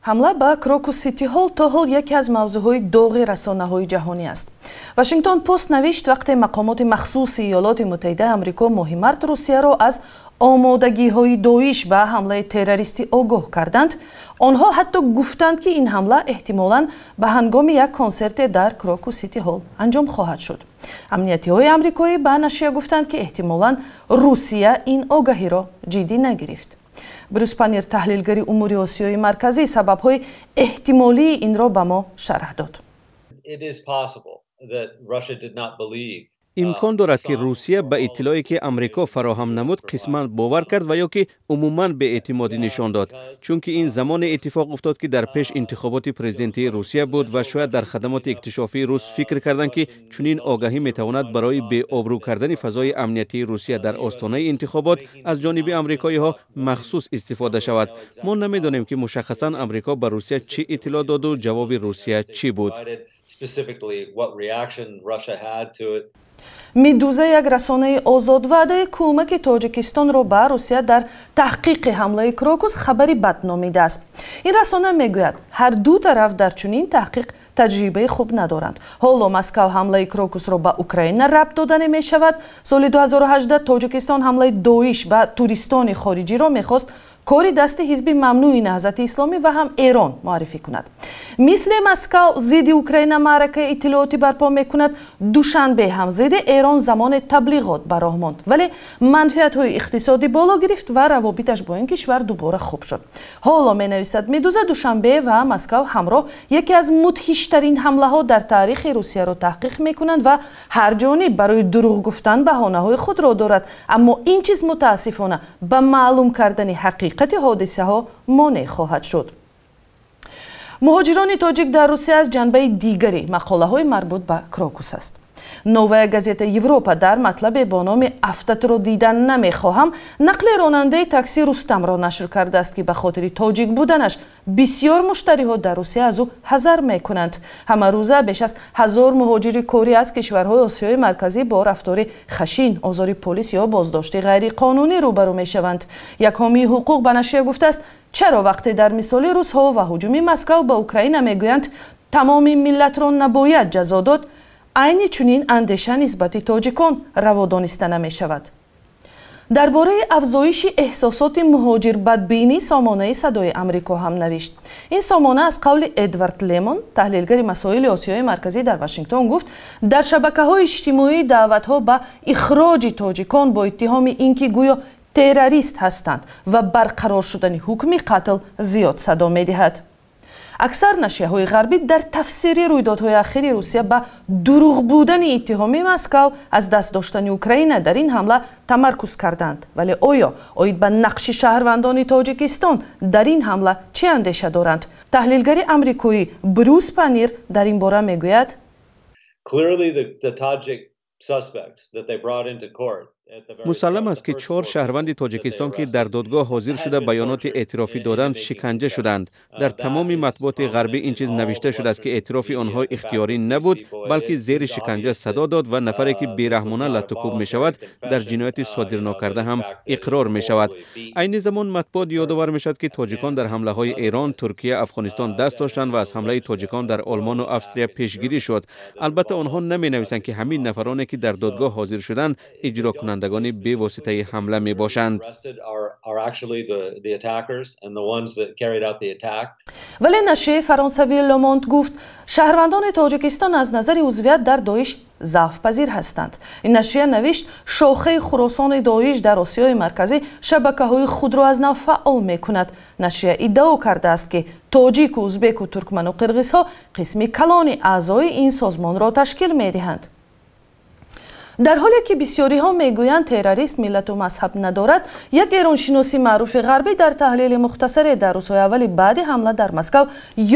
Ҳамла ба Крокус Сити Ҳол то ҳол яке аз мавзӯъҳои доғи расонаҳои ҷаҳонӣ аст. Вашингтон Пост навишт, вақте мақомоти махсуси Иёлоти Муттаҳидаи Амрико моҳи март Русияро аз омодагиҳои Доиш ба ҳамлаи террористӣ огоҳ карданд, онҳо ҳатто гуфтанд, ки ин ҳамла эҳтимолан ба ҳангоми як консерте дар Крокус Сити Ҳол анҷом хоҳад шуд. Амниятиҳои амрикоӣ ба нашрия гуфтанд, ки эҳтимолан Русия ин огаҳиро ҷиддӣ нагирифт. Брюс Панир, таҳлилгари умури Осиёи Марказӣ, сабабҳои эҳтимолии инро ба мо шарҳ дод. Имкон дорад, ки Русия ба иттилое, ки Амрико фароҳам намуд, қисман бовар кард ва ё ки умуман беэътимодӣ нишон дод, чунки ин замоне иттифоқ уфтод, ки дар пеш интихоботи президентии Русия буд ва шояд дар хадамоти иктишофии рус фикр карданд, ки чунин огаҳӣ метавонад барои беобрӯ кардани фазои амниятии Русия дар остонаи интихобот аз ҷониби амрикоиҳо махсус истифода шавад. Мо намедонем, ки мушаххасан Амрико ба Русия чӣ иттилоъ доду ҷавоби Русия чӣ буд. Медуза, як расонаи озод, ваъдаи кӯмаки Тоҷикистонро ба Русия дар таҳқиқи ҳамлаи Крокус хабари бад номидааст. Ин расона мегӯяд, ҳар ду тараф дар чунин таҳқиқ таҷрибаи хуб надоранд. Ҳоло Москав ҳамлаи Крокусро ба Украина рабт дода намешавад. Соли 2018 Тоҷикистон ҳамлаи Доиш ба туристони хориҷиро мехост кори дасти ҳизби мамнӯи Наҳзати Исломӣ ва ҳам Эрон муаррифӣ кунад. Мисли Москав зидди Украина маъракаи иттилоотӣ барпо мекунад, Душанбе ҳам зидди Эрон замоне таблиғот ба роҳ монд, вале манфиатҳои иқтисодӣ боло гирифт ва равобиташ бо ин кишвар дубора хуб шуд. Ҳоло, менависад Медуза, Душанбе ва Москав ҳамроҳ яке аз мудҳиштарин ҳамлаҳо дар таърихи Русияро таҳқиқ мекунанд ва ҳар ҷониб барои дурӯғ гуфтан баҳонаҳои худро дорад, аммо ин чиз мутаассифона ба маълум кардани ҳақиқати ҳодисаҳо монеъ хоҳад шуд. Муҳоҷирони тоҷик дар Русия аз ҷанбаи дигари мақолаҳои марбут ба Крокус аст. Новая газета Европа дар матлабе бо номи «Афтатро дидан намехоҳам» нақли ронандаи такси Рустамро нашр кардааст, ки ба хотири тоҷик буданаш бисёр муштариҳо дар Русия аз ӯ ҳазар мекунанд. Ҳамарӯза беш аз 1000 муҳоҷири корӣ аз кишварҳои Осиёи Марказӣ бо рафтори хашин, озори полис ё боздошти ғайриқонунӣ рӯбарӯ мешаванд. Як ҳомии ҳуқуқ ба нашрия гуфтааст, чаро вақте дар мисоли русҳо ва ҳуҷуми Москав ба Украина мегӯянд, тамоми миллатро набояд ҷазо дод, айни чунин андеша нисбати тоҷикон раво дониста намешавад. Дар бораи афзоиши эҳсосоти муҳоҷирбадбинӣ сомонаи Садои Амрико ҳам навишт. Ин сомона аз қавли Эдвард Лемон, таҳлилгари масоили Осиёи Марказӣ дар Вашингтон, гуфт, дар шабакаҳои иҷтимоӣ даъватҳо ба ихроҷи тоҷикон бо иттиҳоми ин ки гӯё террорист ҳастанд ва барқарор шудани ҳукми қатл зиёд садо медиҳад. Аксар нашрияҳои ғарбӣ дар тафсири рӯйдодҳои ахири Русия ба дурӯғ будани иттиҳоми Москав аз даст доштани Украина дар ин ҳамла тамаркуз карданд. Вале оё оид ба нақши шаҳрвандони Тоҷикистон дар ин ҳамла чӣ андеша доранд? Таҳлилгари амрикоӣ Брюс Панир дар ин бора мегӯяд: Мусаллам аст, ки чор шаҳрванди Тоҷикистон, ки дар додгоҳ ҳозир шуда баёноти эътирофӣ доданд, шиканҷа шуданд. Дар тамоми матбуоти ғарбӣ ин чиз навишта шудааст, ки эътирофи онҳо ихтиёрӣ набуд, балки зери шиканҷа садо дод ва нафаре, ки бераҳмона латтукӯб мешавад, дар ҷинояти содирнокарда ҳам иқрор мешавад. Айни замон матбуот ёдовар мешавад, ки тоҷикон дар ҳамлаҳои Эрон, Туркия, Афғонистон даст доштанд ва аз ҳамлаи тоҷикон дар Олмону Австрия пешгирӣ шуд. Албатта, онҳо наменависанд, ки ҳамин нафароне, ки дар додгоҳ ҳозир шуданд, иҷрокунандагони бевоситаи ҳамла мебошанд. Вале нашрияи фаронсавии Ломонт гуфт, шаҳрвандони Тоҷикистон аз назари узвият дар Доиш заъфпазир ҳастанд. Ин нашрия навишт, шохаи Хуросони Доиш дар Осиёи Марказӣ шабакаҳои худро аз нав фаъол мекунад. Нашрия иддао кардааст, ки тоҷику, узбеку, туркману қирғизҳо қисми калони аъзои ин созмонро ташкил медиҳанд. Дар ҳоле ки бисёриҳо мегӯянд, террорист миллату мазҳаб надорад, як эроншиноси маъруфи ғарбӣ дар таҳлили мухтасаре дар рӯзҳои аввали баъди ҳамла дар Москав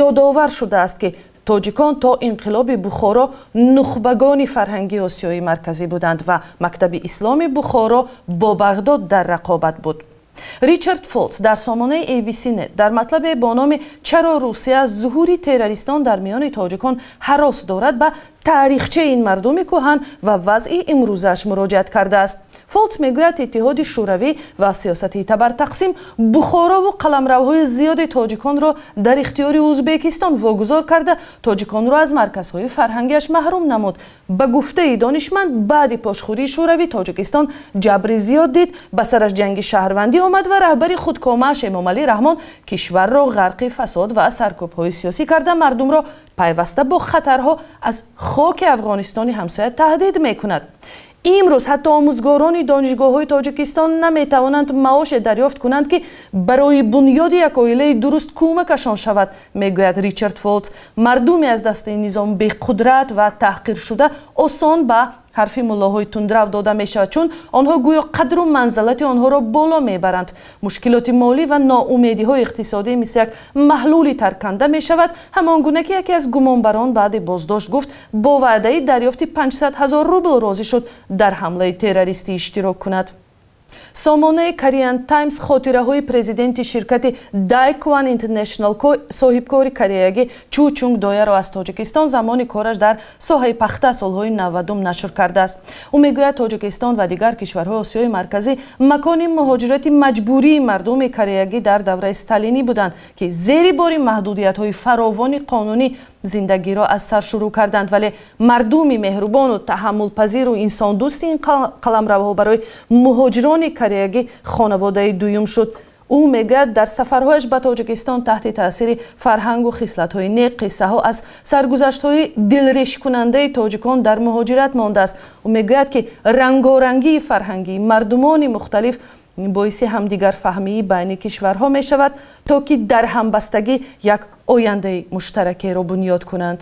ёдовар шудааст, ки тоҷикон то инқилоби Бухоро нухбагони фарҳангии Осиёи Марказӣ буданд ва мактаби исломи Бухоро бо Бағдод дар рақобат буд. Ричард Фолтс дар сомонаи ABC.net дар матлабе бо номи «Чаро Русия аз зуҳури террористон дар миёни тоҷикон ҳарос дорад» ба таърихчаи ин мардуми кӯҳан ва вазъи имрӯзааш муроҷиат кардааст. Фолтс мегӯяд, Иттиҳоди Шӯравӣ ва сиёсати табартақсим Бухорову қаламравҳои зиёди тоҷиконро дар ихтиёри Ӯзбекистон вогузор карда, тоҷиконро аз марказҳои фарҳангиаш маҳрум намуд. Ба гуфтаи донишманд, баъди пошхӯрии Шӯравӣ Тоҷикистон ҷабри зиёд дид, ба сараш ҷанги шаҳрвандӣ омад ва раҳбари худкомааш Эмомалӣ Раҳмон кишварро ғарқи фасод ва саркӯбҳои сиёсӣ карда, мардумро пайваста бо хатарҳо аз хоки Афғонистони ҳамсоя таҳдид мекунад. Имрӯз ҳатто омӯзгорони донишгоҳҳои Тоҷикистон наметавонанд маоше дарёфт кунанд, ки барои бунёди як оилаи дуруст кӯмакашон шавад, мегӯяд Ричард Фолтс. Мардуми аз дасти низом беқудрат ва таҳқиршуда осон ба ҳарфи муллоҳои тундрав дода мешавад, чун онҳо гӯё қадру манзалати онҳоро боло мебаранд. Мушкилоти молӣ ва ноумедиҳои иқтисодӣ мисли як маҳлули тарканда мешавад, ҳамон гуна ки яке аз гумонбарон баъди боздошт гуфт, бо ваъдаи дарёфти 500 ҳазор рубл розӣ шуд дар ҳамлаи террористӣ иштирок кунад. Сомонаи Korean Times хотираҳои президенти ширкати Daekwon International Co, соҳибкори кореягӣ Чу Чунг Дояро аз Тоҷикистон замони кораш дар соҳаи пахта солҳои 90-ум нашр кардааст. Ӯ мегӯяд, Тоҷикистон ва дигар кишварҳои Осиёи Марказӣ макони муҳоҷирати маҷбурии мардуми кореягӣ дар давраи сталинӣ буданд, ки зери бори маҳдудиятҳои фаровони қонунӣ зиндагиро аз сар шурӯъ карданд, вале мардуми меҳрубону таҳаммулпазиру инсондӯсти ин қаламравҳо барои муҳоҷирони кореягӣ хонаводаи дуюм шуд. Ӯ мегӯяд, дар сафарҳояш ба Тоҷикистон таҳти таъсири фарҳангу хислатҳои нек, қиссаҳо аз саргузаштҳои дилрешкунандаи тоҷикон дар муҳоҷират мондааст. Ӯ мегӯяд, ки рангорангии фарҳангии мардумони мухталиф боиси ҳамдигарфаҳмии байни кишварҳо мешавад, то ки дар ҳамбастагӣ як ояндаи муштаракеро бунёд кунанд.